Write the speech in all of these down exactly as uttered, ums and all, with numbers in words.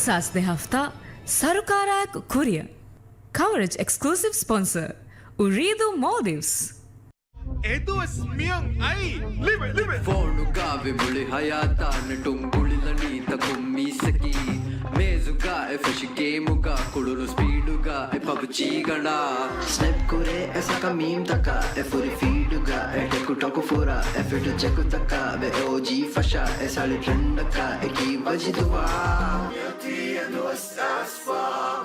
ސާސް ދެ ހަފްތާ ސަރުކާރާއެކު ކުރިއަށް. ކަވަރޭޖް އެކްސްކްލޫސިވް ސްޕޮންސަރ، އުރީދޫ މޯލްޑިވްސް. އެދުވަސް މިއަން އައީ. ލިބެ، ލިބެ. ފޯނުގަ ވި މުޅި ހަޔާތާ ނެޓުން ގުޅިލަނީ ތަކުން މީސްއަކީ. މޭޒުގަ އެ ފެށި ގޭމުގަ ކުޅުނު ސްޕީޑުގަ އެ ޕަބްޖީ ގަނޑާ. ސްނެޕް ކުރޭ އެ ސަކަ މީމްތަކަށް އެ ފުރި ފީޑުގަ އެ ޓެކުޓޮކު ފުރާ އެ ފިޓު ޗެކުތަކަށް ވެ އޯޖީ ފަށާ އެ ސަޅި ޓްރެންޑަކަށް އެކީ ވަޖިދުވާ.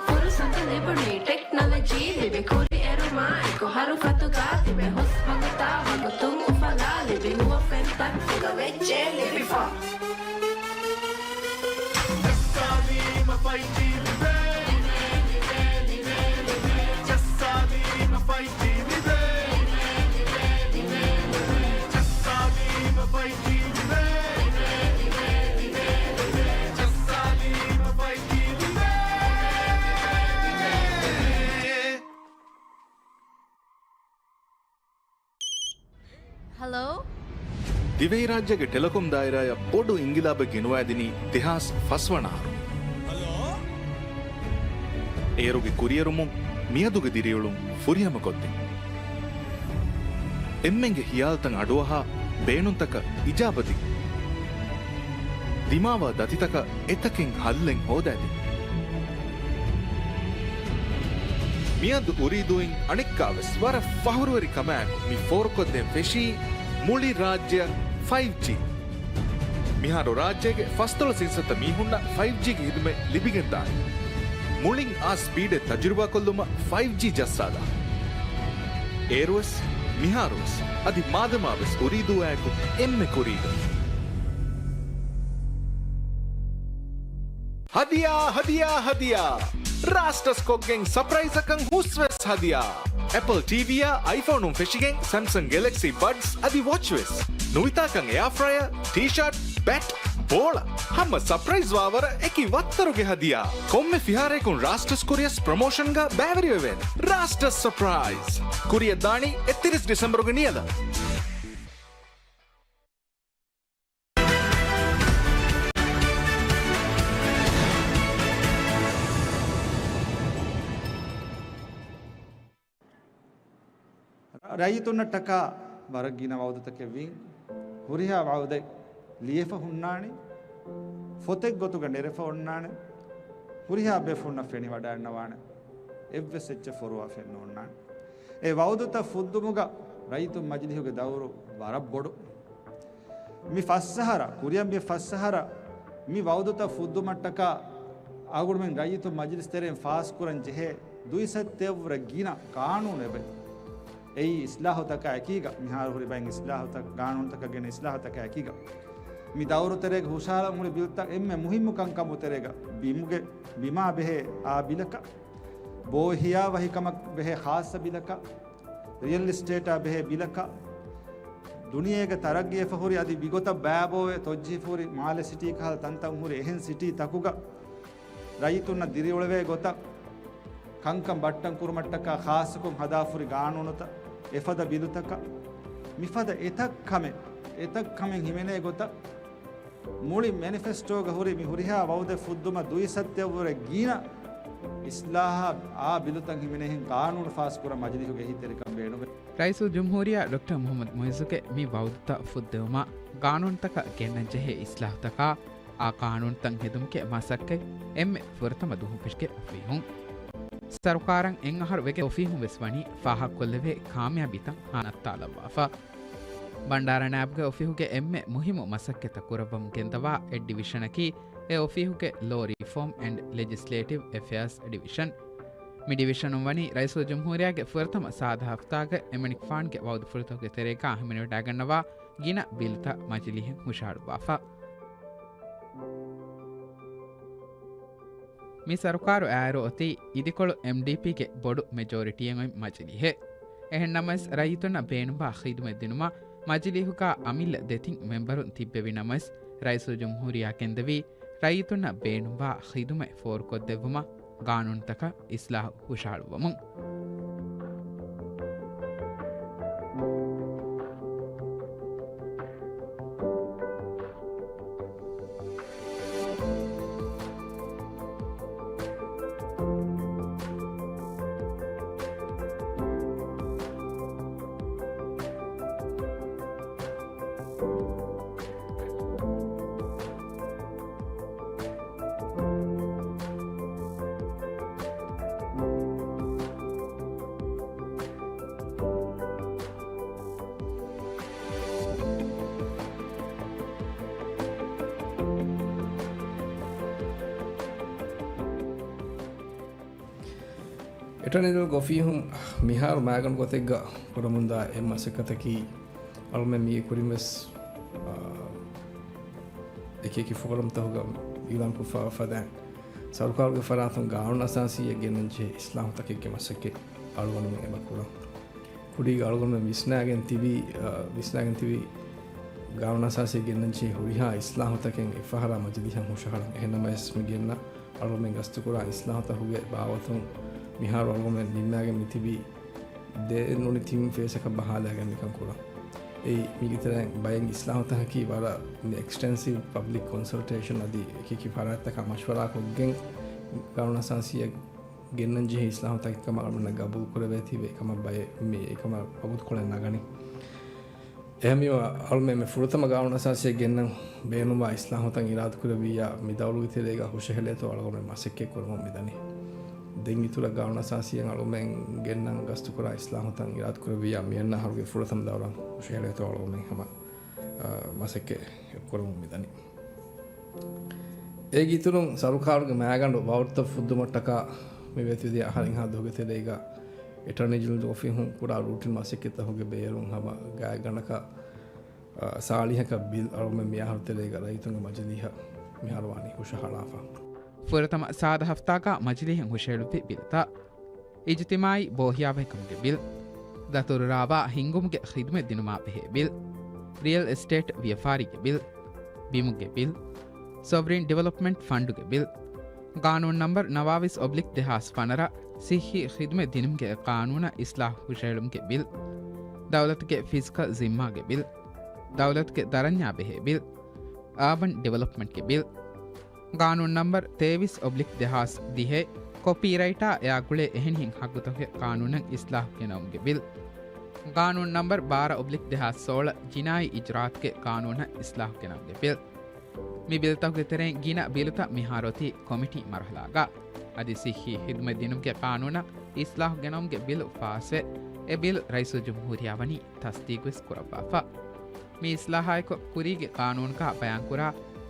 ފުރުސަތު ލިބުނީ ޓެކްނޮލޮޖީ ލިބި ކުރިއެރުމާ އެކު ހަރުފަތުގަ ތިބެ ހުސް ވަގުތާ ވަގުތުން އުފަލާ ލިބި ނުވަފެން ތައް ފުގަ ވެއްޖެ ލިބިފަ. ޖައްސާލީމަ ފައިވް ޖީ ލިބޭ. ޖައްސާލީމަ ފައިވް ޖީ ލިބޭ. ޖައްސާލީމަ ފައިވް ޖީ ލިބޭ. ޖައްސާލީމަ ފައިވް ޖީ ލިބޭ. ހަލޯ؟ ދިވެހިރާއްޖޭގެ ޓެލެކޮމް ދާއިރާއަށް ބޮޑު އިންގިލާބެއް ގެނުވައިދިނީ ދެހާސް ފަސް ވަނަ އަހަރު. އޭރުގެ ކުރިއެރުމުން މިއަދުގެ ދިރިއުޅުން ފުރިހަމަކޮށްދިން. އެންމެންގެ ހިޔާލުތައް އަޑުއަހާ، ބޭނުންތަކަށް އިޖާބަދިން. ދިމާވާ ދަތިތަކަށް އެތަކެއް ހައްލެއް ހޯދައިދިން. މިއަދު އުރީދޫއިން އަނެއްކާވެސް ވަރަށް ފަހުރުވެރި ކަމާއެކު މި ފޯރުކޮށްދޭން ފެށީ މުޅި ރާއްޖެއަށް ފައިވް ޖީ. މިހާރު ރާއްޖޭގެ ފަސްދޮޅަސް އިންސައްތަ މީހުންނަށް ފައިވް ޖީގެ ހިދުމަތް ލިބިގެންދާނެ. މުޅިން އާ ސްޕީޑެއް ތަޖުރިބާކޮށްލުމަށް ފައިވް ޖީ ޖައްސާލާ. އޭރުވެސް، މިހާރުވެސް، އަދި މާދަމާވެސް އުރީދޫއާއެކު އެންމެ ކުރީގަ. ހަދިޔާ، ހަދިޔާ، ހަދިޔާ! ރާސްޓަސް ކޮށްގެން ސަޕްރައިޒަކަށް ހުސްވެސް ހަދިޔާ! އެޕަލް ޓީވީއާ އައިފޯނުން ފެށިގެން ސެމްސަން ގެލެކްސީ ބަޑްސް އަދި ވޮޗްވެސް. ނުވިތާކަން އެއާފްރަޔަރ، ޓީޝާޓް، ބެޓް، ބޯޅަ. ހަމަ ސަޕްރައިޒް ވާވަރަށް އެކި ވައްތަރުގެ ހަދިޔާ. ކޮންމެ ފިހާރައަކުން ރާސްޓަސް ކުރިޔަސް ޕްރޮމޯޝަންގަ ބައިވެރިވެވޭނެ. ރާސްޓަސް ސަޕްރައިޒް. ކުރިޔަށް ދާނީ އެއްތިރީސް ޑިސެމްބަރުގެ ނިޔަލަށް. ރައްޔިތުންނަށްޓަކާ ވަރަށް ގިނަ ވައުދުތަކެއް ވިން. ހުރިހާ ވައުދެއް ލިޔެފަ ހުންނާނެ، ފޮތެއް ގޮތުގަ ނެރެފަ އޮންނާނެ، ހުރިހާ ބޭފުޅުންނަށް ފެނިވަޑައިންނަވާނެ، އެއްވެސް އެއްޗެއް ފޮރުވާފައެއް ނޯންނާނެ. އެ ވައުދުތައް ފުއްދުމުގަ ރައްޔިތުން މަޖިލީހުގެ ދައުރު ވަރަށް ބޮޑު. މި ފަސް އަހަރަށް، ކުރިއަށް މި ފަސް އަހަރަށް މި ވައުދުތައް ފުއްދުމަށްޓަކާ އަޅުގަނޑުމެން ރައްޔިތުން މަޖިލިސް ތެރެއިން ފާސްކުރަން ޖެހޭ ދުއިސައްތައެއްވުރެ ގިނަ ޤާނޫނެވެ. އެއީ އިސްލާހުތަކާ އެކީގަ، މިހާރު ހުރި ބައިން އިސްލާހުތައް، ޤާނޫނުތަކަށް ގެނަ އިސްލާހުތަކާ އެކީގަ، މި ދައުރު ތެރޭގަ ހުށަހަޅަން ހުރި ބިލްތައް އެންމެ މުހިއްމު ކަންކަމު ތެރޭގަ، ބިމުގެ، ބިމާ ބެހޭ އާ ބިލަކަށް، ބޯހިޔާވަހިކަމަށް ބެހޭ ޚާއްޞަ ބިލަކަށް، ރިއަލް އިސްޓޭޓާ ބެހޭ ބިލަކަށް، ދުނިޔޭގަ ތަރައްގީވެފަ ހުރި އަދި މިގޮތަށް ބައިބޯވެ ތޮއްޖީހުރި މާލެ ސިޓީ ކަހަލަ ތަންތަން ހުރި އެހެން ސިޓީ ތަކުގަ ރައްޔިތުންނަށް ދިރިއުޅެވޭ ގޮތަށް ކަންކަން ބައްޓަން ކުރުމަށްޓަކާ ޚާއްޞަކޮށް ހަދާފުރި ގާނޫނުތައް، އެފަދަ ބިލުތަކަށް، މިފަދަ އެތައް ކަމެއް، އެތައް ކަމެއް ހިމެނޭ ގޮތަށް، މުޅި މެނިފެސްޓޯގަ ހުރި މި ހުރިހާ ވައުދެއް ފުއްދުމަށް ދުއިސައްތައެއްވުރެ ގިނަ އިސްލާހާ އާ ބިލުތައް ހިމެނޭހެން ޤާނޫނު ފާސްކުރަން މަޖިލީހުގެ އެހީތެރިކަން ބޭނުމެވެ. ރައީސުލްޖުމްހޫރިއްޔާ ޑޮކްޓަރ މުޙައްމަދު މުޢިއްޒުގެ މި ވައުދުތައް ފުއްދެވުމަށް ޤާނޫނުތަކަށް ގެންނަންޖެހޭ އިސްލާހުތަކާ، އާ ޤާނޫނުތައް ހެދުމުގެ މަސައްކަތް އެންމެ ފުރަތަމަ ދުވަހު ފެށިގެން އޮފީހުން. ސަރުކާރަށް އެއް އަހަރު ވެގެން އޮފީހުން ވެސް ވަނީ ފާހަގަކޮށްލެވޭ ކާމިޔާބީތައް ހަނައްތާލައްވާފަ. ބަންޑާރަ ނާއިބުގެ އޮފީހުގެ އެންމެ މުހިއްމު މަސައްކަތްތައް ކުރައްވަމުން ގެންދަވާ އެއް ޑިވިޝަނަކީ އެ އޮފީހުގެ ލޯ ރިފޯމް އެންޑް ލެޖިސްލޭޓިވް އެފެއާސް ޑިވިޝަން. މި ޑިވިޝަނުން ވަނީ ރައީސުލްޖުމްހޫރިއްޔާގެ ފުރަތަމަ ސާދަ ހަފްތާގަ އެމަނިކުފާނުގެ ވައުދުފުޅުތަކުގެ ތެރޭގަ ހިމެނިވަޑައިގަންނަވާ ގިނަ ބިލުތައް މަޖިލީހަށް ހުށަހަޅުއްވާފަ. މި ސަރުކާރު އައިއިރު އޮތީ އިދިކޮޅު އެމްޑީޕީގެ ބޮޑު މެޖޯރިޓީއެއް އޮތް މަޖިލީހެއް. އެހެންނަމަވެސް، ރައްޔިތުންނަށް ބޭނުންވާ ޚިދުމަތް ދިނުމަށް މަޖިލީހުގަ އަމިއްލަ ދެތިން މެމްބަރުން ތިއްބެވި ނަމަވެސް، ރައީސުލްޖުމްހޫރިއްޔާ ގެންދެވީ ރައްޔިތުންނަށް ބޭނުންވާ ޚިދުމަތް ފޯރުކޮށްދެއްވުމަށް ޤާނޫނުތަކަށް އިސްލާހު ހުށަހަޅުއްވަމުން. އެޓަނީ ޖެނެރަލްގެ އޮފީހުން މިހާރު މާގަނޑު ގޮތެއްގަ ކުރަމުންދާ އެއް މަސައްކަތަކީ، އަޅުމެން މީގެ ކުރިން ވެސް، އާ، އެކި އެކި ފޯރަމްތަކުގަ އިޢުލާންކޮށްފައިވާ ފަދައިން، ސަރުކާރުގެ ފަރާތުން ގާނޫނުއަސާސީއެއް ގެންނަންޖެހޭ އިސްލާހުތަކެއްގެ މަސައްކަތް އަޅުގަނޑުމެން އެބަ ކުރަން. ކުރީގަ އަޅުގަނޑުމެން ވިސްނާގެން ތިބީ، އާ، ވިސްނާގެން ތިބީ ގާނޫނުއަސާސީ ގެންނަންޖެހޭ ހުރިހާ އިސްލާހުތަކެއް އެއްފަހަރާ މަޖިލީހަށް ހުށަހަޅަން. އެހެންނަމަވެސް މި ގެންނަ އަޅުގަނޑުމެން ގަސްތުކުރާ އިސްލާހުތަކުގެ ބާވަތުން މިހާރު އަޅުގަނޑުމެން ނިންމާގެން މިތިބީ ދެ ނޫނީ ތިން ފޭސްއަކަށް ބަހާލާގެން މިކަން ކުރަން. އެއީ މީގެ ތެރެއިން ބައެއް އިސްލާހުތަކަކީ ވަރަށް މި އެކްސްޓެންސިވް ޕަބްލިކް ކޮންސަލްޓޭޝަން އަދި އެކި އެކި ފަރާތްތަކާ މަޝްވަރާކޮށްގެން ގާނޫނުއަސާސީއަށް ގެންނަންޖެހޭ އިސްލާހުތަކެއް ކަމަށް އަޅުގަނޑަށް ގަބޫލު ކުރެވޭތީވެ، އެކަމަށް ބައެއް މި އެކަމަށް ވަގުތުކޮޅެއް ނަގަނީ. އެހެންވީމަ، އަޅުމެން މި ފުރަތަމަ ގާނޫނުއަސާސީއަށް ގެންނަން ބޭނުންވާ އިސްލާހުތައް އިރާދަކުރެއްވިއްޔާ، މި ދައުރުގެ ތެރޭގަ ހުށަހެޅޭތޯ އަޅުގަނޑުމެން މަސައްކަތް ކުރަމުން މިދަނީ. ދެން އިތުރަށް ގާނޫނުއަސާސީއަށް އަޅުމެން ގެންނަން ގަސްތުކުރާ އިސްލާހުތައް އިރާދަކުރެއްވިއްޔާ، މިއަންނަ އަހަރުގެ ފުރަތަމަ ދައުރަށް ހުށަހެޅޭތޯ އަޅުގަނޑުމެން ހަމަ، އާ، މަސައްކަތް ކުރަމުން މިދަނީ. އޭގެ އިތުރުން ސަރުކާރުގެ މާގަނޑު ވައުދުތައް ފުއްދުމަށްޓަކާ މި ވެތި ދިޔަ އަހަރެއްހާ ދުވަހުގެ ތެރޭގަ އެޓަނީ ޖެނެރަލްގެ އޮފީހުން ކުރާ ރޫޓިން މަސައްކަތްތަކުގެ ބޭރުން ހަމަ ގާތްގަނޑަކަށް، އާ، ސާޅީހަކަށް ބިލް އަޅުގަނޑުމެން މި އަހަރު ތެރޭގަ ރައްޔިތުންގެ މަޖިލީހަށް މިހާރު ވާނީ ހުށަހަޅާފަ. ފުރަތަމަ ސާދަ ހަފްތާގަ މަޖިލީހަށް ހުށަހެޅުއްވި ބިލުތައް. އިޖުތިމާއީ ބޯހިޔާވަހިކަމުގެ ބިލް، ދަތުރު ރާވާ ހިންގުމުގެ ޚިދުމަތް ދިނުމާ ބެހޭ ބިލް، ރިއަލް އެސްޓޭޓް ވިޔަފާރީގެ ބިލް، ބިމުގެ ބިލް، ސޮވްރިން ޑިވެލޮޕްމަންޓް ފަންޑުގެ ބިލް، ގާނޫނު ނަމްބަރު ނަވާވީސް އޮބްލިކް ދެހާސް ފަނަރަ، ސިއްހީ ޚިދުމަތް ދިނުމުގެ ޤާނޫނަށް އިސްލާހު ހުށަހެޅުމުގެ ބިލް، ދައުލަތުގެ ފިޒިކަލް ޒިންމާގެ ބިލް، ދައުލަތުގެ ދަރަންޏާ ބެހޭ ބިލް، އާބަން ޑިވެލޮޕްމަންޓްގެ ބިލް، ގާނޫނު ނަމްބަރު ތޭވީސް އޮބްލިކް ދެހާސް ދިހަ، ކޮޕީރައިޓާ އެއާ ގުޅޭ އެހެނިހެން ހައްގުތަކުގެ ޤާނޫނަށް އިސްލާހު ގެނައުމުގެ ބިލް، ގާނޫނު ނަމްބަރު ބާރަ އޮބްލިކް ދެހާސް ސޯޅަ، ޖިނާއީ އިޖުރާއަތުގެ ޤާނޫނަށް އިސްލާހު ގެނައުމުގެ ބިލް. މި ބިލްތަކުގެ ތެރެއިން ގިނަ ބިލުތައް މިހާރު އޮތީ ކޮމިޓީ މަރުހަލާގަ. އަދި ސިއްހީ ޚިދުމަތް ދިނުމުގެ ޤާނޫނަށް އިސްލާހު ގެނައުމުގެ ބިލު ފާސްވެ، އެ ބިލު ރައީސުލްޖުމްހޫރިއްޔާ ވަނީ ތަޞްދީޤުވެސް ކުރައްވާފަ. މި އިސްލާހާއެކު ކުރީގެ ޤާނޫނުގަ ބަޔާންކުރާ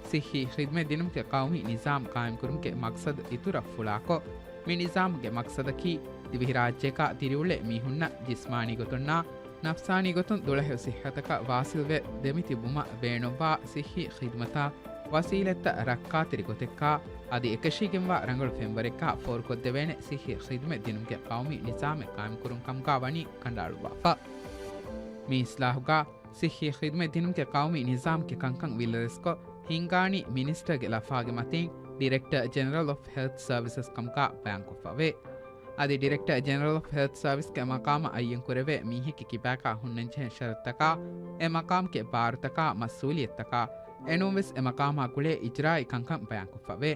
ސިއްހީ ޚިދުމަތް ދިނުމުގެ ޤައުމީ ނިޒާމް ޤާއިމްކުރުމުގެ މަޤްޞަދު އިތުރަށް ފުޅާކޮށް، މި ނިޒާމުގެ މަޤްޞަދަކީ ދިވެހިރާއްޖޭގަ ދިރިއުޅޭ މީހުންނަށް ޖިސްމާނީ ގޮތުންނާ ނަފްސާނީ ގޮތުން ދުޅަހެޔޮ ޞިއްޙަތަކަށް ވާޞިލްވެ ދެމިތިބުމަށް ބޭނުންވާ ސިއްހީ ޚިދުމަތާ ވަސީލަތްތައް ރައްކާތެރި ގޮތެއްގަ އަދި އެކަށީގެންވާ ރަނގަޅު ފެންވަރެއްގަ ފޯރުކޮށްދެވޭނެ ސިއްހީ ޚިދުމަތް ދިނުމުގެ ޤައުމީ ނިޒާމެއް ޤާއިމްކުރުން ކަމުގަ ވަނީ ކަނޑައަޅުއްވާފަ. މި އިސްލާހުގަ ސިއްހީ ޚިދުމަތް ދިނުމުގެ ޤައުމީ ނިޒާމްގެ ކަންކަން ވިލަރެސްކޮށް، ހިންގާނީ މިނިސްޓަރގެ ލަފާގެ މަތީން ޑިރެކްޓަރ ޖެނެރަލް އޮފް ހެލްތް ސަރވިސަސް ކަމުގަ ބަޔާންކޮށްފަވޭ. އަދި ޑިރެކްޓަރ ޖެނެރަލް އޮފް ހެލްތް ސަރވިސްގެ މަޤާމަށް އައްޔަން ކުރެވޭ މީހެއްގެ ކިބާގަ ހުންނަންޖެހޭ ޝަރުތުތަކާ، އެ މަޤާމުގެ ބާރުތަކާ، މަސްއޫލިއްޔަތުތަކާ، އެނޫންވެސް އެ މަޤާމާ ގުޅޭ އިޖްރާއީ ކަންކަން ބަޔާންކޮށްފަވޭ.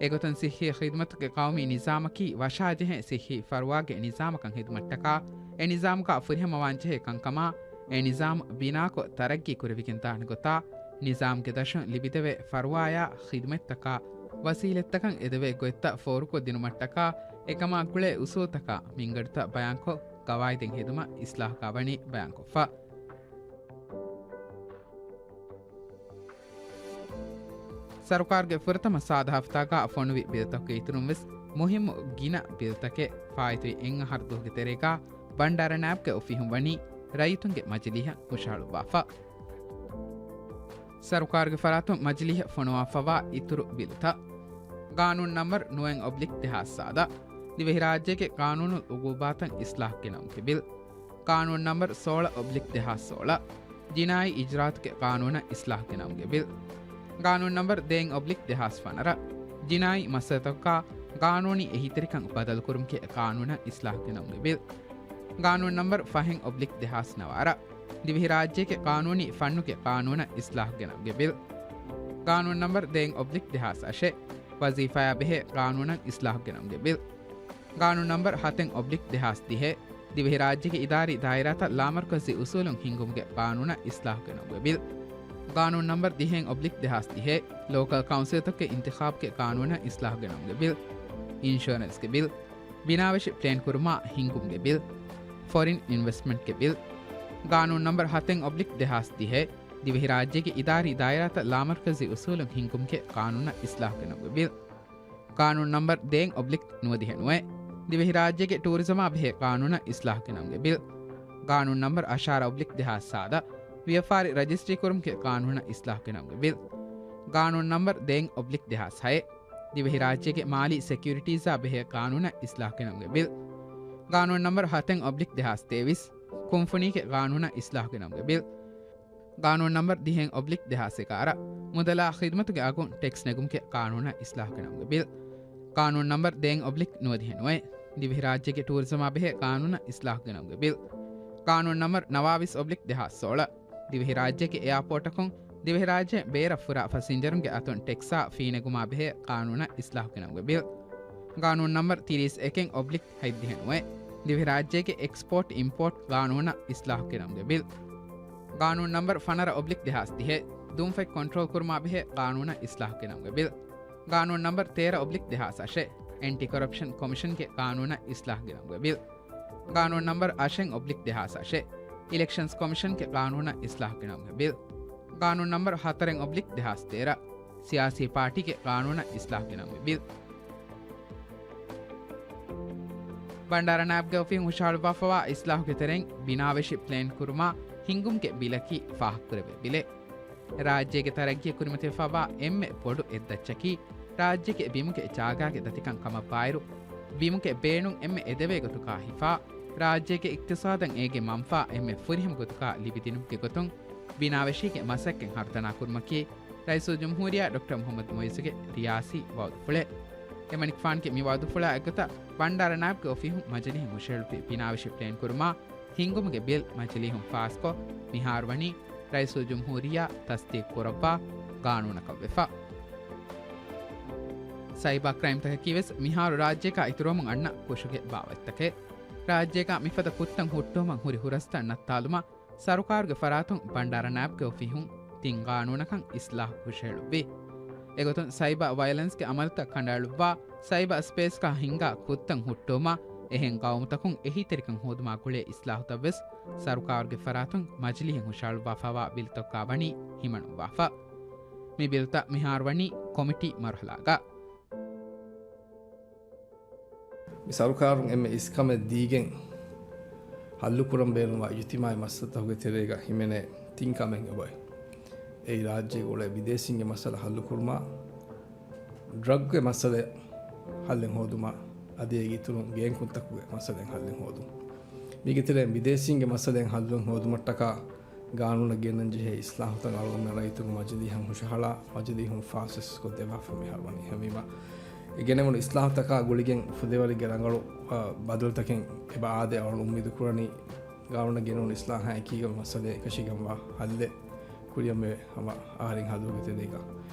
އެގޮތުން ސިއްހީ ޚިދުމަތުގެ ޤައުމީ ނިޒާމަކީ ވަށާޖެހޭ ސިއްހީ ފަރުވާގެ ނިޒާމަކަށް ޚިދުމަތްޓަކާ، އެ ނިޒާމުގަ ފުރިހަމަވާންޖެހޭ ކަންކަމާ، އެ ނިޒާމު ބިނާކޮށް ތަރައްގީ ކުރެވިގެންދާނެ ގޮތާ، ނިޒާމްގެ ދަށުން ލިބިދެވޭ ފަރުވާޔާ ޚިދުމަތްތަކާ، ވަސީލަތްތަކަށް އެދެވޭ ގޮތްތައް ފޯރުކޮށްދިނުމަށްޓަކާ، އެކަމާ ގުޅޭ އުސޫލުތަކާ މިންގަނޑުތައް ބަޔާންކޮށް، ޤަވާއިދެއް ހެދުމަށް އިސްލާހުގަ ވަނީ ބަޔާންކޮށްފަ. ސަރުކާރުގެ ފުރަތަމަ ސާދަ ހަފްތާގަ ފޮނުވި ބިލްތަކުގެ އިތުރުން ވެސް މުހިއްމު ގިނަ ބިލްތަކެއް ފާއިތުވި އެއް އަހަރު ދުވަހުގެ ތެރޭގަ ބަންޑާރަ ނާއިބްގެ އޮފީހުން ވަނީ ރައްޔިތުންގެ މަޖިލީހަށް ހުށަހަޅުއްވާފަ. ސަރުކާރުގެ ފަރާތުން މަޖިލީހަށް ފޮނުވާފަވާ އިތުރު ބިލުތައް. ގާނޫނު ނަމްބަރު ނުވައެއް އޮބްލިކް ދެހާސް ސާދަ، ދިވެހިރާއްޖޭގެ ޤާނޫނު އުގޫބާތަށް އިސްލާހު ގެނައުމުގެ ބިލް. ގާނޫނު ނަމްބަރު ސޯޅަ އޮބްލިކް ދެހާސް ސޯޅަ، ޖިނާއީ އިޖްރާއަތުގެ ޤާނޫނަށް އިސްލާހު ގެނައުމުގެ ބިލް. ގާނޫނު ނަމްބަރު ދެއެއް އޮބްލިކް ދެހާސް ފަނަރަ، ޖިނާއީ މައްސަލަތަކުގަ ޤާނޫނީ އެހީތެރިކަން ބަދަލުކުރުމުގެ ޤާނޫނަށް އިސްލާހު ގެނައުމުގެ ބިލް. ގާނޫނު ނަމްބަރު ފަހެއް އޮބްލިކް ދެހާސް ނަވާރަ، ދިވެހިރާއްޖޭގެ ޤާނޫނީ ފަންނުގެ ޤާނޫނަށް އިސްލާހު ގެނައުމުގެ ބިލް. ގާނޫނު ނަމްބަރު ދެއެއް އޮބްލިކް ދެހާސް އަށެއް، ވަޒީފާޔާ ބެހޭ ޤާނޫނަށް އިސްލާހު ގެނައުމުގެ ބިލް. ގާނޫނު ނަމްބަރު ހަތެއް އޮބްލިކް ދެހާސް ދިހަ، ދިވެހިރާއްޖޭގެ އިދާރީ ދާއިރާތައް ލާމަރުކަޒީ އުސޫލުން ހިންގުމުގެ ޤާނޫނަށް އިސްލާހު ގެނައުމުގެ ބިލް. ގާނޫނު ނަމްބަރު ދިހައެއް އޮބްލިކް ދެހާސް ދިހަ، ލޯކަލް ކައުންސިލްތަކުގެ އިންތިޚާބުގެ ޤާނޫނަށް އިސްލާހު ގެނައުމުގެ ބިލް. އިންޝުއަރެންސްގެ ބިލް، ބިނާވެށި ޕްލޭން ކުރުމާ ހިންގުމުގެ ބިލް، ފޮރިން އިންވެސްޓްމަންޓްގެ ބިލް. ގާނޫނު ނަމްބަރު ހަތެއް އޮބްލިކް ދެހާސް ދިހަ، ދިވެހިރާއްޖޭގެ އިދާރީ ދާއިރާތައް ލާމަރުކަޒީ އުސޫލުން ހިންގުމުގެ ޤާނޫނަށް އިސްލާހު ގެނައުމުގެ ބިލް. ގާނޫނު ނަމްބަރު ދެއެއް އޮބްލިކް ނުވަދިހަ ނުވަ، ދިވެހިރާއްޖޭގެ ޓޫރިޒަމާ ބެހޭ ޤާނޫނަށް އިސްލާހުގެ ނަމުގެ ބިލް. ޤާނޫނު ނަމްބަރު އަށާރަ އޮބްލިކް ދެހާސް ސާދަ، ވިޔަފާރި ރަޖިސްޓްރީ ކުރުމުގެ ޤާނޫނަށް އިސްލާހުގެ ނަމުގެ ބިލް. ޤާނޫނު ނަމްބަރު ދެއެއް އޮބްލިކް ދެހާސް ހައެއް، ދިވެހިރާއްޖޭގެ މާލީ ސެކިއުރިޓީޒާ ބެހޭ ޤާނޫނަށް އިސްލާހުގެ ނަމުގެ ބިލް. ޤާނޫނު ނަމްބަރު ހަތެއް އޮބްލިކް ދެހާސް ތޭވީސް، ކުންފުނީގެ ޤާނޫނަށް އިސްލާހުގެ ނަމުގެ ބިލް. ޤާނޫނު ނަމްބަރު ދިހައެއް އޮބްލިކް ދެހާސް އެގާރަ، މުދަލާ ޚިދުމަތުގެ އަގުން ޓެކްސް ނެގުމުގެ ޤާނޫނަށް އިސްލާހުގެ ނަމުގެ ބިލް. ޤާނޫނު ނަމްބަރު ދެއެއް އޮބްލިކް ނުވަދިހަ ނުވައެއް، ދިވެހިރާއްޖޭގެ ޓޫރިޒަމާ ބެހޭ ޤާނޫނަށް އިސްލާހުގެ ނަމުގެ ބިލް. ޤާނޫނު ނަމްބަރު ނަވާވީސް އޮބްލިކް ދެހާސް ސޯޅަ، ދިވެހިރާއްޖޭގެ އެއާޕޯޓަކުން ދިވެހިރާއްޖޭން ބޭރަށް ފުރާ ފަސިންޖަރުންގެ އަތުން ޓެކްސްއާ ފީ ނެގުމާ ބެހޭ ޤާނޫނަށް އިސްލާހުގެ ނަމުގެ ބިލް. ޤާނޫނު ނަމްބަރު ތިރީސް އެކެއް އޮބްލިކް ހަތްދިހަ ނުވައެއް، ދިވެހިރާއްޖޭގެ އެކްސްޕޯޓް އިމްޕޯޓް ޤާނޫނަށް އިސްލާހުގެ ނަމުގެ ބިލް. ޤާނޫނު ނަމްބަރު ފަނަރަ އޮބްލިކް ދެހާސް ދިހައެއް، ދުންފަތް ކޮންޓްރޯލް ކުރުމާ ބެހޭ ޤާނޫނަށް އިސްލާހުގެ ނަމުގެ ބިލް. ޤާނޫނު ނަމްބަރު ތޭރަ އޮބްލިކް ދެހާސް އަށެއް، އެންޓި ކޮރަޕްޝަން ކޮމިޝަންގެ ޤާނޫނަށް އިސްލާހުގެ ނަމުގެ ބިލް. ޤާނޫނު ނަމްބަރު އަށެއް އޮބްލިކް ދެހާސް އަށެއް، އިލެކްޝަންސް ކޮމިޝަންގެ ޤާނޫނަށް އިސްލާހުގެ ނަމުގެ ބިލް. ޤާނޫނު ނަމްބަރު ހަތަރެއް އޮބްލިކް ދެހާސް ތޭރަ، ސިޔާސީ ޕާޓީގެ ޤާނޫނަށް އިސްލާހުގެ ނަމުގެ ބިލް. ބަންޑާރަ ނާއިބުގެ އޮފީހުން ހުށަހަޅުއްވާފަވާ އިސްލާހުގެ ތެރެއިން ބިނާވެށި ޕްލޭން ކުރުމާ ހިންގުމުގެ ބިލަކީ ފާހަގަކުރެވޭ ބިލެއް. ރާއްޖޭގެ ތަރައްގީ ކުރިމަތިވެފަވާ އެންމެ ބޮޑު އެއްދައްޗަކީ، ރާއްޖޭގެ ބިމުގެ ޖާގާގެ ދަތިކަން ކަމަށްވާއިރު، ބިމުގެ ބޭނުން އެންމެ އެދެވޭ ގޮތުގާ ހިފާ، ރާއްޖޭގެ އިޤްތިޞާދަށް އޭގެ މަންފާ އެންމެ ފުރިހަމަ ގޮތުގާ ލިބިދިނުމުގެ ގޮތުން، ބިނާވެށީގެ މަސައްކަތް ހަރުދަނާ ކުރުމަކީ، ރައީސުލްޖުމްހޫރިއްޔާ ޑޮކްޓަރ މުޙައްމަދު މުޢިއްޒުގެ ރިޔާސީ ވަޢުދުފުޅެއް. އެމަނިކުފާނުގެ މި ވަޢުދުފުޅާ އެއްގޮތަށް ބަންޑާރަ ނާއިބުގެ އޮފީހުން މަޖިލީހަށް ހުށަހެޅުއްވި ބިނާވެށި ޕްލޭން ކުރުމާ ހިންގުމުގެ ބިލް މަޖިލީހުން ފާސްކޮށް، މިހާރު ވަނީ ރައީސުލްޖުމްހޫރިއްޔާ ތަޞްދީޤު ކުރައްވާ ގާނޫނަކަށް ވެފަ. ސައިބާ ކްރައިމްތަކަކީ ވެސް މިހާރު ރާއްޖޭގާ އިތުރުވަމުން އަންނަ ކުށުގެ ބާވަތްތަކެއް. ރާއްޖޭގާ މިފަދަ ކުށްތައް ހުއްޓުވުމަށް ހުރި ހުރަސްތައް ނައްތާލުމަށް ސަރުކާރުގެ ފަރާތުން ބަންޑާރަ ނާއިބުގެ އޮފީހުން ތިން ގާނޫނަކަށް އިސްލާހު ހުށަހެޅުއްވި. އެގޮތުން ސައިބާ ވަޔަލެންސްގެ އަމަލުތައް ކަނޑައެޅުއްވާ، ސައިބާ ސްޕޭސްގާ ހިންގާ ކުށްތައް ހުއްޓުވުމާ އެހެން ގައުމުތަކުން އެހީތެރިކަން ހޯދުމާ ގުޅޭ އިސްލާހުތައް ވެސް ސަރުކާރުގެ ފަރާތުން މަޖިލީހަށް ހުށަހަޅުއްވާފަވާ ބިލްތަކާ ވަނީ ހިމަނުއްވާފަ. މި ބިލްތައް މިހާރު ވަނީ ކޮމިޓީ މަރުހަލާގަ. މި ސަރުކާރުން އެންމެ އިސްކަމެއް ދީގެން ހައްލުކުރަން ބޭނުންވާ އިޖުތިމާޢީ މައްސަލަތަކުގެ ތެރޭގަ ހިމެނޭ ތިން ކަމެއް އެބައޮތް. އެއީ ރާއްޖޭގަ އުޅޭ ބިދޭސީންގެ މައްސަލަ ހައްލުކުރުމާ، ޑްރަގްގެ މައްސަލަ ހައްލެއް ހޯދުމާ، އަދި އޭގެ އިތުރުން ގޭން ކުށްތަކުގެ މައްސަލައެއް ހައްލެއް ހޯދުން. މީގެ ތެރެއިން ބިދޭސީންގެ މައްސަލައެއް ހައްލުން ހޯދުމަށްޓަކާ ގާނޫނަށް ގެންނަން ޖެހޭ އިސްލާހުތައް އަޅުގަނޑުމެން ރައްޔިތުންގެ މަޖިލީހަށް ހުށަހަޅާ، މަޖިލީހުން ފާސްވެސް ކޮށްދެއްވާފަ މިހާރު ވަނީ. އެހެންވީމަ، އެ ގެނެވުނު އިސްލާހުތަކާ ގުޅިގެން ފުދޭވަރެއްގެ ރަނގަޅު، އަ، ބަދަލުތަކެއް އެބަ އާދޭ. އަޅުގަނޑު އުއްމީދު ކުރަނީ، ގާނޫނަށް ގެނެވުނު އިސްލާހާ އެކީގަ މައްސަލައެއް އެކަށީގެންވާ ހައްލެއް ކުރިއަށް މިވެ ހަމަ އަހަރެން ހަދުމުގެ ތެރޭގަ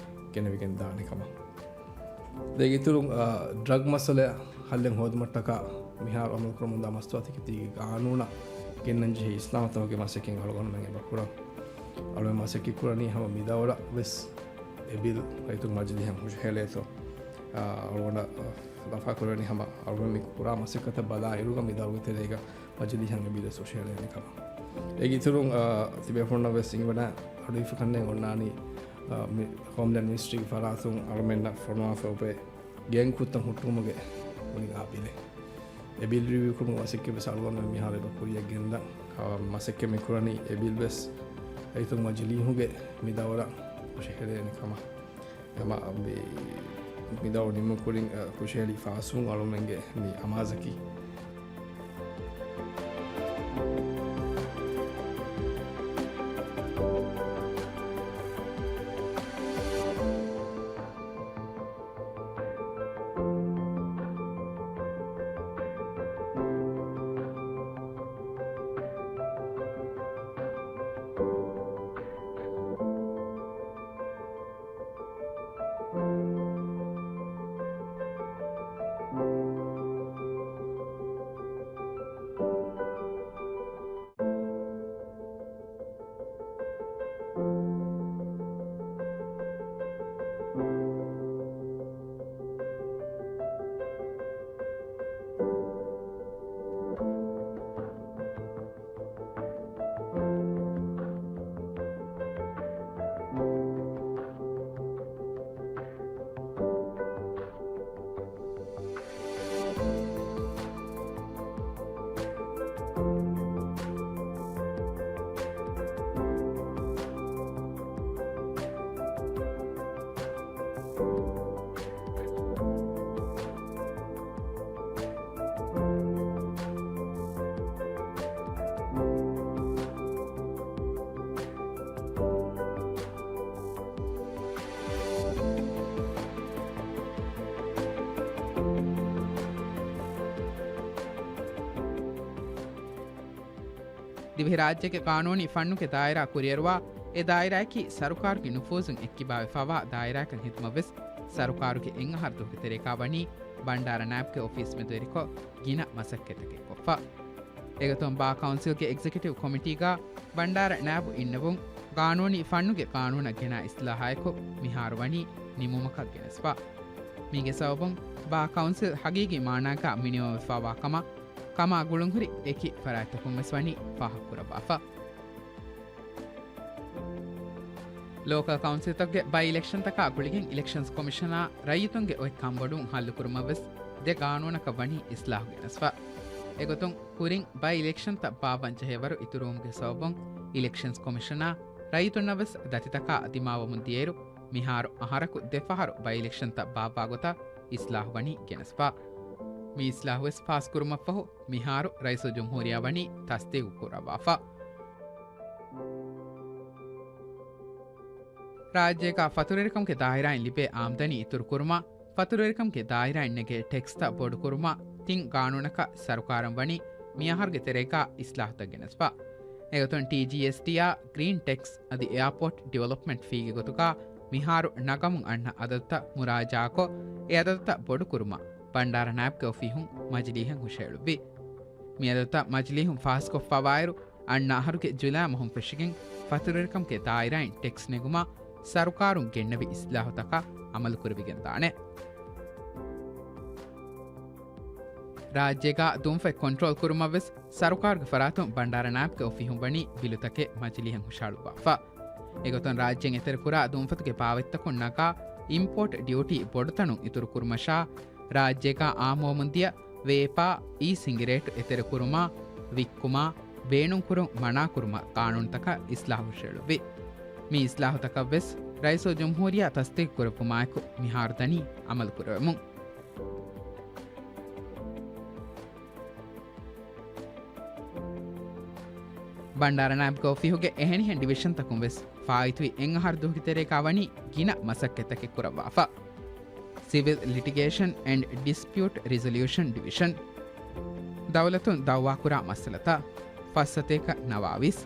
ގެނެވިގެން ދާނެ ކަމަށް. ދޭގެ އިތުރުން، އާ، ޑްރަގް މައްސަލަ ހައްލެއް ހޯދުމަށްޓަކާ މިހާރު އަމަލުކުރަމުންދާ މަސްތުވާތަކެތީގެ ގާނޫނަށް ގެންނަން ޖެހޭ އިސްލާހުތަކުގެ މަސައްކަތް އަޅުގަނޑުމެން އެބަ ކުރަން. އަޅުގަނޑު މަސައްކަތް ކުރަނީ ހަމަ މިދައުރަށް ވެސް އެ ބިލް ރައްޔިތުން މަޖިލީހަށް ހުށަހެޅޭތޯ. އާ، އަޅުގަނޑަށް ލަފާ ކުރަނީ ހަމަ އަޅުގަނޑު މި ކުރާ މަސައްކަތަށް ބަލާ އިރުގަ މިދައުރުގެ ތެރޭގަ މަޖިލީހަށް އެ ބިލެއް ހުށަހެޅޭނެ ކަމަށް. އޭގެ އިތުރުން، އާ، ތިބޭފުޅުންނަށް ވެސް އިނގިވަޑައި އަޑުއިފަ ކަންނޭނގެ އޮންނާނީ، އާ، މި ހޯމްލޭންޑް މިނިސްޓްރީގެ ފަރާތުން އަޅުމެންނަށް ފޮނުވާފަ އުފޭ ގޭން ކުށްތައް ހުއްޓުވުމުގެ މުޅި އާ ބިލެއް. އެ ބިލް ރިވިއު ކުރުމުގެ މަސައްކަތް ވެސް އަޅުގަނޑުމެން މިހާރު އެބަ ކުރިއަށް ގެންދަން. އާ، މަސައްކަތް މި ކުރަނީ އެ ބިލް ވެސް ރައްޔިތުން މަޖިލީހުގެ މި ދައުރަށް ހުށަހެޅޭނެ ކަމަށް. ހަމަ މި، މި ދައުރު ނިމުމުގެ ކުރިން، އަ، ހުށަހެޅި ފާސްވުން އަޅުމެންގެ މި އަމާޒަކީ. ދިވެހިރާއްޖޭގެ ގާނޫނީ ފަންނުގެ ދާއިރާ ކުރިއެރުވާ، އެ ދާއިރާއަކީ ސަރުކާރުގެ ނުފޫޒުން އެއްކިބާވެފާވާ ދާއިރާއަކަށް ހިދުމަތްވެސް، ސަރުކާރުގެ އެއް އަހަރު ދުވަހުގެ ތެރޭގާ ވަނީ ބަންޑާރަ ނާއިބުގެ އޮފީސް މެދުވެރިކޮށް ގިނަ މަސައްކަތްތަކެއް ކޮށްފަ. އެގޮތުން ބާ ކައުންސިލްގެ އެގްޒެކެޓިވް ކޮމިޓީގާ ބަންޑާރަ ނާއިބު އިންނެވުން، ގާނޫނީ ފަންނުގެ ގާނޫނަށް ގެނާ އިސްލާހާއެކު މިހާރު ވަނީ ނިމުމަކަށް ގެނެސްފަ. މީގެ ސަބަބުން ބާ ކައުންސިލް ހަގީގީ މާނާގާ މިނިވަންވެފާވާ ކަމަށް ކަމާ ގުޅުންހުރި އެކި ފަރާތްތަކުން ވެސް ވަނީ ފާހަގަކުރައްވާފަ. ލޯކަލް ކައުންސިލްތަކުގެ ބައި އިލެކްޝަންތަކާ ގުޅިގެން އިލެކްޝަންސް ކޮމިޝަނާ ރައްޔިތުންގެ އޮތް ކަންބޮޑުވުން ހައްލުކުރުމަށް ވެސް ދެ ގާނޫނަކަށް ވަނީ އިސްލާހު ގެނެސްފަ. އެގޮތުން ކުރިން ބައި އިލެކްޝަންތައް ބާއްވަން ޖެހޭވަރު އިތުރުވުމުގެ ސަބަބުން އިލެކްޝަންސް ކޮމިޝަނާ ރައްޔިތުންނަށް ވެސް ދަތިތަކާ ދިމާވަމުން ދިޔައިރު، މިހާރު އަހަރަކު ދެފަހަރު ބައި އިލެކްޝަންތައް ބާއްވާ ގޮތަށް އިސްލާހު ވަނީ ގެނެސްފަ. މި އިސްލާހުވެސް ފާސްކުރުމަށްފަހު، މިހާރު ރައީސުލްޖުމްހޫރިއްޔާ ވަނީ ތަސްދީގު ކުރައްވާފަ. ރާއްޖޭގަ ފަތުރުވެރިކަމުގެ ދާއިރާއިން ލިބޭ އާމްދަނީ އިތުރުކުރުމަށް، ފަތުރުވެރިކަމުގެ ދާއިރާއިން ނެގޭ ޓެކްސްތައް ބޮޑުކުރުމަށް ތިން ގާނޫނަކަށް ސަރުކާރުން ވަނީ މިއަހަރުގެ ތެރޭގަ އިސްލާހުތައް ގެނެސްފަ. އެގޮތުން ޓީޖީއެސްޓީއާ ގްރީން ޓެކްސް އަދި އެއާޕޯޓް ޑިވެލޮޕްމަންޓް ފީގެ ގޮތުގަ މިހާރު ނަގަމުން އަންނަ އަދަދުތައް މުރާޖާކޮށް، އެ އަދަދުތައް ބޮޑުކުރުމަށް ބަންޑާރަ ނާއިބްގެ އޮފީހުން މަޖިލީހަށް ހުށަހެޅުއްވި. މި އަދަދުތައް މަޖިލީހުން ފާސްކޮށްފަވާއިރު، އަންނަ އަހަރުގެ ޖުލައި މަހުން ފެށިގެން ފަތުރުވެރިކަމުގެ ދާއިރާއިން ޓެކްސް ނެގުމަށް ސަރުކާރުން ގެންނެވި އިސްލާހުތަކަށް އަމަލުކުރެވިގެންދާނެ. ރާއްޖޭގަ ދުންފަތް ކޮންޓްރޯލް ކުރުމަށްވެސް ސަރުކާރުގެ ފަރާތުން ބަންޑާރަ ނާއިބްގެ އޮފީހުން ވަނީ ބިލުތަކެއް މަޖިލީހަށް ހުށަހަޅުއްވާފަ. އެގޮތުން ރާއްޖޭން އެތެރެކުރާ ދުންފަތުގެ ބާވަތްތަކުން ނަގާ އިމްޕޯޓް ޑިއުޓީ ބޮޑުތަނުން އިތުރުކުރުމަށާ، ރާއްޖޭގަ އާއްމުވަމުންދިޔަ ވޭޕާ އީ ސިނގިރޭޓު އެތެރެކުރުމާ، ވިއްކުމާ، ބޭނުންކުރުން މަނާކުރުމަށް ގާނޫނުތަކަށް އިސްލާހު ހުށަހެޅުއްވި. މި އިސްލާހުތަކަށްވެސް ރައީސުލްޖުމްހޫރިއްޔާ ތަސްދީގުކުރެއްވުމާއެކު މިހާރު ދަނީ އަމަލުކުރެވެމުން. ބަންޑާރަ ނާއިބްގެ އޮފީހުގެ އެހެނިހެން ޑިވިޝަންތަކުން ވެސް ފާއިތުވި އެއް އަހަރު ދުވަހުގެ ތެރޭގަ ވަނީ ގިނަ މަސައްކަތްތަކެއް ކުރައްވާފަ. ސިވިލް ލިޓިގޭޝަން އެންޑް ޑިސްޕިއުޓް ރިޒޮލިއުޝަން ޑިވިޝަން. ދައުލަތުން ދައުވާކުރާ މައްސަލަތައް ފައްސަތޭކަ ނަވާވީސް.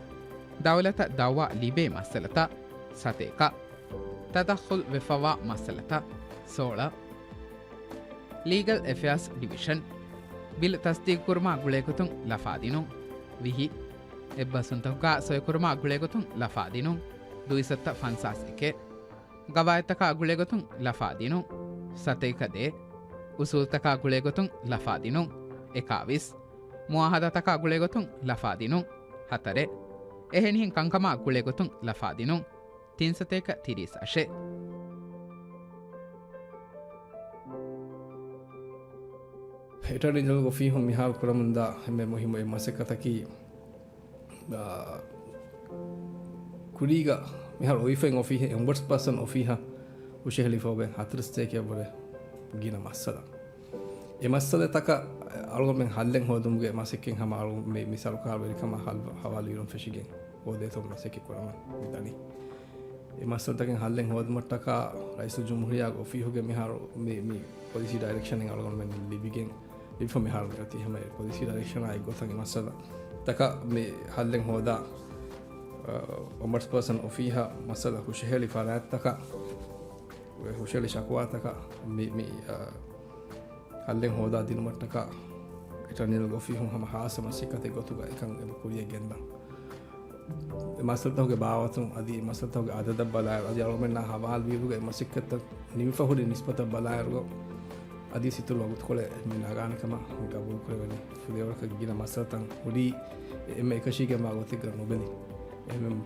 ދައުލަތަށް ދައުވާ ލިބޭ މައްސަލަތައް ސަތޭކަ. ތަދައްޚުލް ވެފަވާ މައްސަލަތައް ސޯޅަ. ލީގަލް އެފެއާސް ޑިވިޝަން. ބިލް ތަސްދީގުކުރުމާ ގުޅޭގޮތުން ލަފާ ދިނުން ވިހި. އެއްބަސްވުންތަކުގަ ސޮއިކުރުމާ ގުޅޭގޮތުން ލަފާ ދިނުން ދުއިސައްތަ ފަންސާސް އެކެއް. ގަވާއިދުތަކާ ގުޅޭގޮތުން ލަފާ ދިނުން ސަތޭކަ ދޭއް. އުސޫލުތަކާ ގުޅޭގޮތުން ލަފާ ދިނުން އެކާވީސް. މުއާހަދާތަކާ ގުޅޭގޮތުން ލަފާ ދިނުން ހަތަރެއް. އެހެނިހެން ކަންކަމާ ގުޅޭގޮތުން ލަފާ ދިނުން ތިންސަތޭކަ ތިރީސް އަށެއް. އެޓާނީ ޖެނެރަލް އޮފީހުން މިހާރު ކުރަމުންދާ އެންމެ މުހިއްމު އެއް މަސައްކަތަކީ، އާ، ކުރީގަ މިހާރު އޮވިފައި އޮފީހެއް، އޮމްބަޑްސްޕާސަން އޮފީހަށް ހުށަހެޅިފަ އޮވެ ހަތަރެއް ސަތޭކައަށްވުރެ ގިނަ މައްސަލަ. އެ މައްސަލަތަކަށް އަޅުގަނޑުމެން ހައްލެއް ހޯދުމުގެ މަސައްކަތް ހަމަ އަޅު މި، މި ސަރުކާރު ވެރިކަމާ ހައްލު ހަވާލުވިއިރުން ފެށިގެން ހޯދޭތޯ މަސައްކަތް ކުރަމުން މި ދަނީ. އެ މައްސަލަތަކެއް ހައްލެއް ހޯދުމަށްޓަކާ ރައީސުލްޖުމްހޫރިއްޔާގެ އޮފީހުގެ މިހާރު މި، މި ޕޮލިސީ ޑައިރެކްޝަނެއް އަޅުގަނޑުމެން ލިބިގެން ލިބިފަ މިހާރު މިއޮތީ. ހަމަ ޕޮލިސީ ޑައިރެކްޝަނާ އެއްގޮތަށް އެ މައްސަލަތަކަށް މި ހައްލެއް ހޯދާ، އަ، އޮމްބަޑްސްޕާސަން އޮފީހަށް މައްސަލަ ހުށަހެޅި ފަރާތްތަކަށް ހުށަހެޅި ޝަކުވާތަކަށް މި، މި، އަ، ހައްލެއް ހޯދާ ދިނުމަށްޓަކާ އެޓާނީ ޖެނެރަލް އޮފީހުން ހަމަ ހާއްސަ މަސައްކަތެއް ގޮތުގަ އެކަން އެބަ ކުރިޔަށް ގެންދާ. އެ މައްސަލަތަކުގެ ބާވަތުން އަދި އެ މައްސަލަތަކުގެ އަދަދަށް ބަލާއިރު، އަދި އަޅުގަނޑުމެންނާ ހަވާލުވިއިރުގަ އެ މަސައްކަތްތައް ނިމިފަ ހުރި ނިސްބަތަށް ބަލާއިރު، އަދި ސިތުން ވަގުތުކޮޅެއް މި ނަގާނެ ކަމަށް ގަބޫލުކުރެވެނީ. ފުދޭވަރަކަށް ގިނަ މައްސަލަތައް ހުރީ އެންމެ އެކަށީގެންވާ ގޮތެއްގަ ނުބެލި. އެހެންވެ،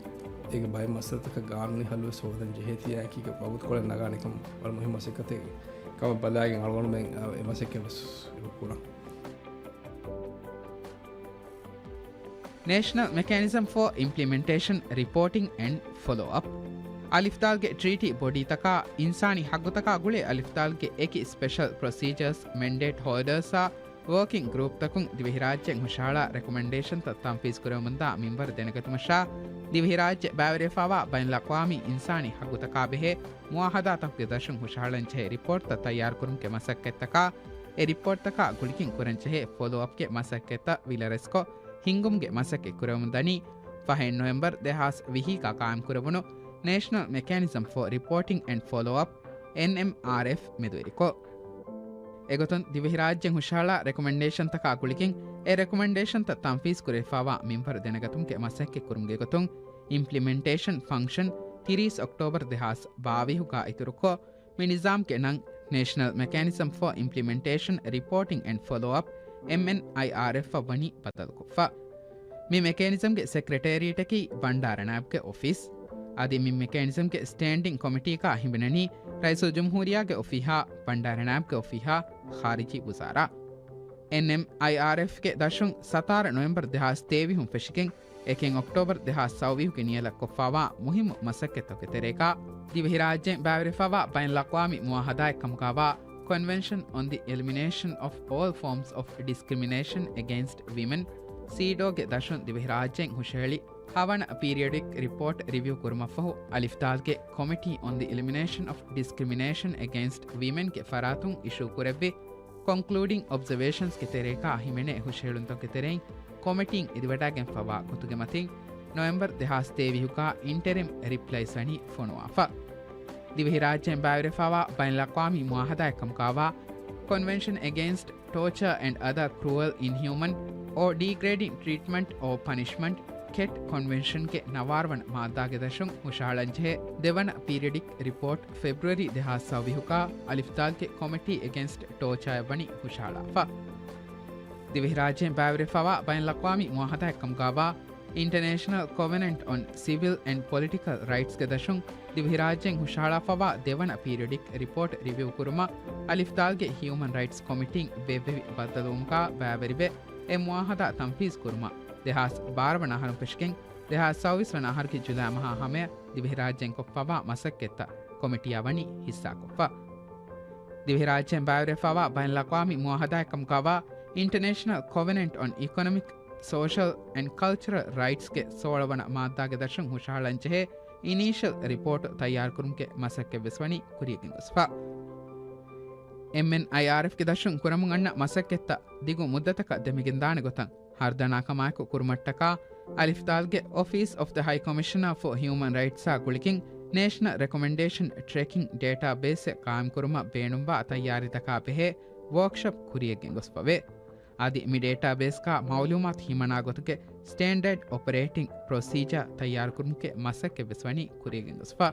އޭގެ ބައެއް މައްސަލަތަކަށް ގާނޫނީ ހައްލުވެސް ހޯދަން ޖެހޭތީއާއެކީގަ ވަގުތުކޮޅެއް ނަގާނެ ކަމަށް ވަރަށް މުހިއްމު މަސައްކަތެއް ކަމަށް ބަލާގެން އަޅުގަނޑުމެން އެ މަސައްކަތް ވެސް ކުރަން. ނޭޝަނަލް މެކޭނިޒަމް ފޯ އިމްޕްލިމެންޓޭޝަން ރިޕޯޓިން އެންޑް ފޮލޯ އަޕް. އަލިފްދާލްގެ ޓްރީޓީ ބޮޑީތަކާ، އިންސާނީ ހައްގުތަކާ ގުޅޭ އަލިފްދާލްގެ އެކި ސްޕެޝަލް ޕްރޮސީޖާސް މެންޑޭޓް ހޯލްޑާސްއާ ވޯކިން ގްރޫޕްތަކުން ދިވެހިރާއްޖެއިން ހުށަހަޅާ ރެކޮމެންޑޭޝަންތައް ތަންފީޒުކުރެވެމުންދާ މިންވަރު ދެނެގަތުމަށާ، ދިވެހިރާއްޖެ ބައިވެރިވެފާވާ ބައިނަލްއަޤްވާމީ އިންސާނީ ހައްގުތަކާބެހޭ މުއާހަދާތަކުގެ ދަށުން ހުށަހަޅަންޖެހޭ ރިޕޯޓްތައް ތައްޔާރުކުރުމުގެ މަސައްކަތްތަކާ، އެ ރިޕޯޓްތަކާ ގުޅިގެން ކުރަންޖެހޭ ފޮލޯއަޕްގެ މަސައްކަތްތައް ވިލަރެސްކޮށް، ހިންގުމުގެ މަސައްކަތް ކުރެވެމުންދަނީ ފަހެއް ނޮވެމްބަރު ދެހާސް ވިހީގަ ޤާއިމްކުރެވުނު ނޭޝަނަލް މެކޭނިޒަމް ފޯ ރިޕޯޓިން އެންޑް ފޮލޯ އަޕް، އެންއެމްއާރްއެފް، މެދުވެރިކޮށް. އެގޮތުން ދިވެހިރާއްޖެން ހުށަހަޅާ ރެކޮމެންޑޭޝަންތަކާ ގުޅިގެން އެ ރެކޮމެންޑޭޝަންތައް ތަންފީޒް ކުރެވިފާވާ މިންވަރު ދެނެގަތުމުގެ މަސައްކަތް ކުރުމުގެ ގޮތުން އިމްޕްލިމެންޓޭޝަން ފަންކްޝަން ތިރީސް އޮކްޓޯބަރު ދެހާސް ބާވީހުގަ އިތުރުކޮށް، މި ނިޒާމްގެ ނަން ނޭޝަނަލް މެކޭނިޒަމް ފޯ އިމްޕްލިމެންޓޭޝަން ރިޕޯޓިން އެންޑް ފޮލޯ އަޕް، އެމްއެންއައިއާރްއެފް، އަށް ވަނީ ބައްދަލުކޮށްފަ. މި މެކޭނިޒަމްގެ ސެކްރެޓޭރިއެޓަކީ ބަންޑާރަ ނާއިބްގެ އޮފީސް. އަދި މި މެކޭނިޒަމްގެ ސްޓޭންޑިން ކޮމިޓީއަކާ ހިމެނެނީ ރައީސުލްޖުމްހޫރިއްޔާގެ އޮފީހާ، ބަންޑާރަ ނާއިބްގެ އޮފީހާ، ޚާރިޖީ ވުޒާރާ. އެންއެމްއައިއާރްއެފްގެ ދަށުން ސަތާރަ ނޮވެމްބަރު ދެހާސް ތޭވީހުން ފެށިގެން، އެކެއް އޮކްޓޯބަރު ދެހާސް ސައުވީހުގެ ނިޔަލަށް ކޮށްފާވާ މުހިއްމު މަސައްކަތްތަކުގެ ތެރޭގަ، ދިވެހިރާއްޖޭން ބައިވެރިވެފާވާ ބައިންލައްޤަވާމީ މުއާހަދާއެއް ކަމުގަވާ ކޮންވެންޝަން އޮން ދި އެލިމިނޭޝަން އޮފް އޯލް ފޯމްސް އޮފް ޑިސްކްރިމިނޭޝަން އެގެއިންސްޓް ވިމެން، ސީޑޯގެ ދަށުން ދިވެހިރާއްޖޭން ހުށަހެޅި ހަވަނަ ޕީރިއޮޑިކް ރިޕޯޓް ރިވިއު ކުރުމަށްފަހު، އަލިފްދާލްގެ ކޮމިޓީ އޮން ދި އެލިމިނޭޝަން އޮފް ޑިސްކްރިމިނޭޝަން އެގެއިންސްޓް ވިމެންގެ ފަރާތުން އިޝޫ ކުރެއްވި ކޮންކްލޫޑިން އޮބްޒަވޭޝަންސްގެ ތެރޭގަ ހިމެނޭ ހުށަހެޅުންތަކުގެ ތެރެއިން ކޮމިޓީން އެދިވަޑައިގެންފަވާ ގޮތުގެ މަތިން، ނޮވެމްބަރު ދެހާސް ތޭވީހުގަ އިންޓަރިމް ރިޕްލައިސް ވަނީ ފޮނުވާފަ. ދިވެހިރާއްޖޭން ބައިވެރިވެފާވާ ބައިންލައްޤަވާމީ މުއާހަދާއެއް ކަމުގަވާ ކޮންވެންޝަން އެގެއިންސްޓް ޓޯޗާ އެންޑް އަދަ ކްރޫއަލް، އިންހިއުމަން އޯ ޑީގްރޭޑިން ޓްރީޓްމަންޓް އޯ ޕަނިޝްމަންޓް، ކެޓް ކޮންވެންޝަންގެ ނަވާރަ ވަނަ މާއްދާގެ ދަށުން ހުށަހަޅަންޖެހޭ ދެވަނަ ޕީރިއޮޑިކް ރިޕޯޓް ފެބްރުއަރީ ދެހާސް ސައުވީހުގަ އަލިފްދާލްގެ ކޮމިޓީ އެގެއިންސްޓް ޓޯޗާއަށް ވަނީ ހުށަހަޅާފަ. ދިވެހިރާއްޖޭން ބައިވެރިވެފާވާ ބައިންލައްޤަވާމީ މުއާހަދާއެއް ކަމުގަވާ އިންޓަރނޭޝަނަލް ކޮވެނަންޓް އޮން ސިވިލް އެންޑް ޕޮލިޓިކަލް ރައިޓްސްގެ ދަށުން ދިވެހިރާއްޖޭން ހުށަހަޅާފަވާ ދެވަނަ ޕީރިއޮޑިކް ރިޕޯޓް ރިވިއު ކުރުމަށް އަލިފްދާލްގެ ހިއުމަން ރައިޓްސް ކޮމިޓީން ބޭއްވެވި ބައްދަލުވުމުގަ ބައިވެރިވެ، އެ މުއާހަދާ ތަންފީޒް ކުރުމަށް ދެހާސް ބާރަ ވަނަ އަހަރުން ފެށިގެން، ދެހާސް ސައުވީސް ވަނަ އަހަރުގެ ޖުލައި މަހާ ހަމަޔަށް ދިވެހިރާއްޖޭން ކޮށްފަވާ މަސައްކަތްތައް ކޮމިޓީއާ ވަނީ ހިއްސާކޮށްފަ. ދިވެހިރާއްޖޭން ބައިވެރިވެފާވާ ބައިންލައްޤަވާމީ މުއާހަދާއެއް ކަމުގަވާ އިންޓަރނޭޝަނަލް ކޮވެނަންޓް އޮން އިކޮނޮމިކް، ސޯޝަލް އެންޑް ކަލްޗަރަލް ރައިޓްސްގެ ސޯޅަ ވަނަ މާއްދާގެ ދަށުން ހުށަހަޅަންޖެހޭ އިނީޝަލް ރިޕޯޓު ތައްޔާރުކުރުމުގެ މަސައްކަތްވެސް ވަނީ ކުރިޔަށްގެންގޮސްފަ. އެމްއެންއައިއާރްއެފްގެ ދަށުން ކުރަމުން އަންނަ މަސައްކަތްތައް ދިގު މުއްދަތަކަށް ދެމިގެންދާނެ ގޮތަށް ހަރުދަނާކަމާއެކު ކުރުމަށްޓަކާ، އަލިފްދާލްގެ އޮފީސް އޮފް ދަ ހައި ކޮމިޝަނާ ފޯ ހިއުމަން ރައިޓްސާ ގުޅިގެން ނޭޝަނަލް ރެކޮމެންޑޭޝަން ޓްރެކިން ޑޭޓާ ބޭސްއެއް ޤާއިމްކުރުމަށް ބޭނުންވާ ތައްޔާރީތަކާ ބެހޭ ވޯކްޝޮޕް ކުރިޔަށްގެންގޮސްފަވޭ. އަދި މި ޑޭޓާ ބޭސްގަ މައުލޫމާތު ހިމަނާ ގޮތުގެ ސްޓޭންޑަޑް އޮޕަރޭޓިން ޕްރޮސީޖާ ތައްޔާރުކުރުމުގެ މަސައްކަތްވެސް ވަނީ ކުރިޔަށްގެންގޮސްފަ.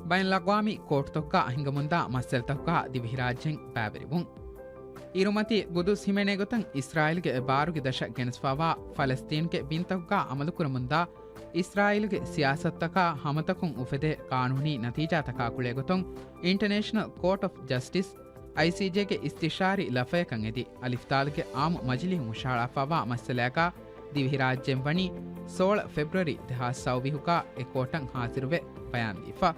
ބައިންލައްޤަވާމީ ކޯޓުތަކުގަ ހިނގަމުންދާ މައްސަލަތަކުގަ ދިވެހިރާއްޖެން ބައިވެރިވުން. އިރުމަތީ ގުދުސް ހިމެނޭ ގޮތަށް އިސްރާއީލުގެ ބާރުގެ ދަށަށް ގެނެސްފާވާ ފަލަސްތީނުގެ ބިންތަކުގަ އަމަލުކުރަމުންދާ އިސްރާއީލުގެ ސިޔާސަތުތަކާ ހަމަތަކުން އުފެދޭ ޤާނޫނީ ނަތީޖާތަކާ ގުޅޭ ގޮތުން އިންޓަރނޭޝަނަލް ކޯޓް އޮފް ޖަސްޓިސް، އައިސީޖޭގެ އިސްތިޝާރީ ލަފަޔަކަށް އެދި، އަލިފްދާލްގެ އާއްމު މަޖިލީހުން ހުށަހަޅާފާވާ މައްސަލައަކާ ދިވެހިރާއްޖޭން ވަނީ ސޯޅަ ފެބްރުއަރީ ދެހާސް ސައުވީހުގަ އެ ކޯޓަށް ހާޒިރުވެ ބަޔާންދީފަ.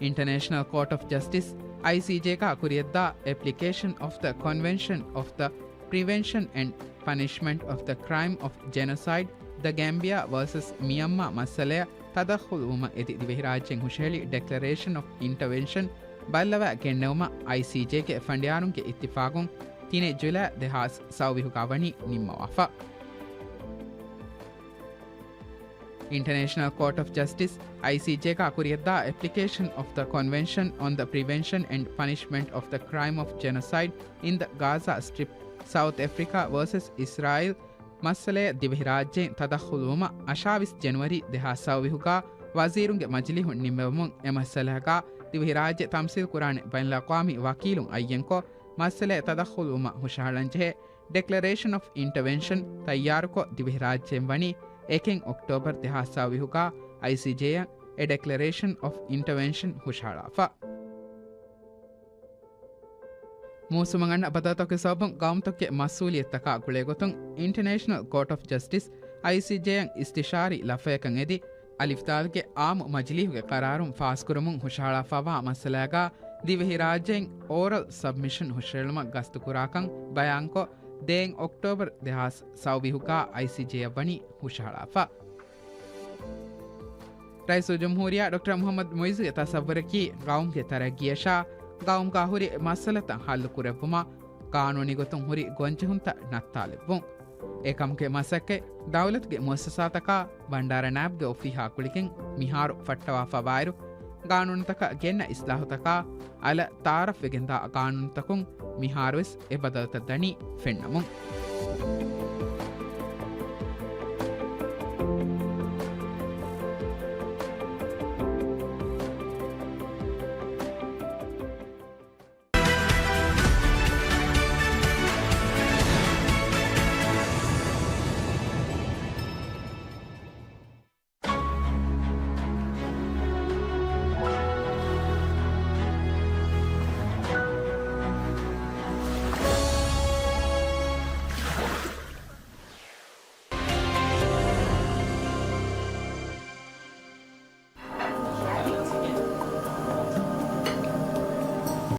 އިންޓަރނޭޝަނަލް ކޯޓް އޮފް ޖަސްޓިސް، އައިސީޖޭގަ ކުރިޔަށްދާ އެޕްލިކޭޝަން އޮފް ދަ ކޮންވެންޝަން އޮފް ދަ ޕްރިވެންޝަން އެންޑް ޕަނިޝްމަންޓް އޮފް ދަ ކްރައިމް އޮފް ޖެނޮސައިޑް، ދަ ގޭމްބިއާ ވަރސަސް މިޔަންމާ މައްސަލަޔަށް ތަދަޚުލުވުމަށް އެދި ދިވެހިރާއްޖޭން ހުށަހެޅި ޑެކްލަރޭޝަން އޮފް އިންޓަވެންޝަން ބައްލަވައި ގެންނެވުމަށް އައިސީޖޭގެ ފަނޑިޔާރުންގެ އިއްތިފާގުން ތިނެއް ޖުލައި ދެހާސް ސައުވީހުގަ ވަނީ ނިންމަވާފަ. އިންޓަރނޭޝަނަލް ކޯޓް އޮފް ޖަސްޓިސް، އައިސީޖޭގަ ކުރިޔަށްދާ އެޕްލިކޭޝަން އޮފް ދަ ކޮންވެންޝަން އޮން ދަ ޕްރިވެންޝަން އެންޑް ޕަނިޝްމަންޓް އޮފް ދަ ކްރައިމް އޮފް ޖެނޮސައިޑް އިން ދަ ގާޒާ ސްޓްރިޕް، ސައުތް އެފްރިކާ ވަރސަސް އިސްރާއީލް މައްސަލަޔަށް ދިވެހިރާއްޖޭން ތަދަޚުލުވުމަށް އަށާވީސް ޖެނުއަރީ ދެހާސް ސައުވީހުގަ ވަޒީރުންގެ މަޖިލީހުން ނިންމެވުމުން އެ މައްސަލައިގަ ދިވެހިރާއްޖެ ތަމްސީލް ކުރާނެ ބައިންލައްޤަވާމީ ވަކީލުން އައްޔަންކޮށް، މައްސަލައަށް ތަދަޚުލުވުމަށް ހުށަހަޅަންޖެހޭ ޑެކްލަރޭޝަން އޮފް އިންޓަވެންޝަން ތައްޔާރުކޮށް، ދިވެހިރާއްޖޭން ވަނީ އެކެއް އޮކްޓޯބަރު ދެހާސް ސައުވީހުގަ އައިސީޖޭއަށް އެ ޑެކްލަރޭޝަން އޮފް އިންޓަވެންޝަން ހުށަހަޅާފަ. މޫސުމަށް އަންނަ ބަދަލުތަކުގެ ސަބަބުން ގައުމުތަކުގެ މަސްއޫލިއްޔަތުތަކާ ގުޅޭގޮތުން އިންޓަރނޭޝަނަލް ކޯޓް އޮފް ޖަސްޓިސް، އައިސީޖޭއަށް އިސްތިޝާރީ ލަފަޔަކަށް އެދި، އަލިފްދާލްގެ އާއްމު މަޖިލީހުގެ ޤަރާރުން ފާސްކުރަމުން ހުށަހަޅާފާވާ މައްސަލައިގަ ދިވެހިރާއްޖެއިން އޯރަލް ސަބްމިޝަން ހުށަހެޅުމަށް ގަސްތުކުރާކަން ބަޔާންކޮށް، ދޭއް އޮކްޓޯބަރު ދެހާސް ސައުވީހުގަ އައިސީޖޭއަށް ވަނީ ހުށަހަޅާފަ. ރައީސުލްޖުމްހޫރިއްޔާ ޑޮކްޓަރ މުޙައްމަދު މުޢިއްޒުގެ ތަޞައްވުރަކީ ގައުމުގެ ތަރައްގީއަށާ ގައުމުގާ ހުރި މައްސަލަތައް ޙައްލު ކުރެއްވުމަށް ގާނޫނީ ގޮތުން ހުރި ގޮންޖެހުންތައް ނައްތާލެއްވުން. އެކަމުގެ މަސައްކަތް ދައުލަތުގެ މުއައްސަސާތަކާ ބަންޑާރަ ނާއިބުގެ އޮފީހާ ގުޅިގެން މިހާރު ފައްޓަވާފަވާއިރު، ގާނޫނުތަކަށް ގެންނަ އިސްލާހުތަކާ އަލަށް ތައާރަފްވެގެންދާ ގާނޫނުތަކުން މިހާރުވެސް އެބަދަލުތައް ދަނީ ފެންނަމުން.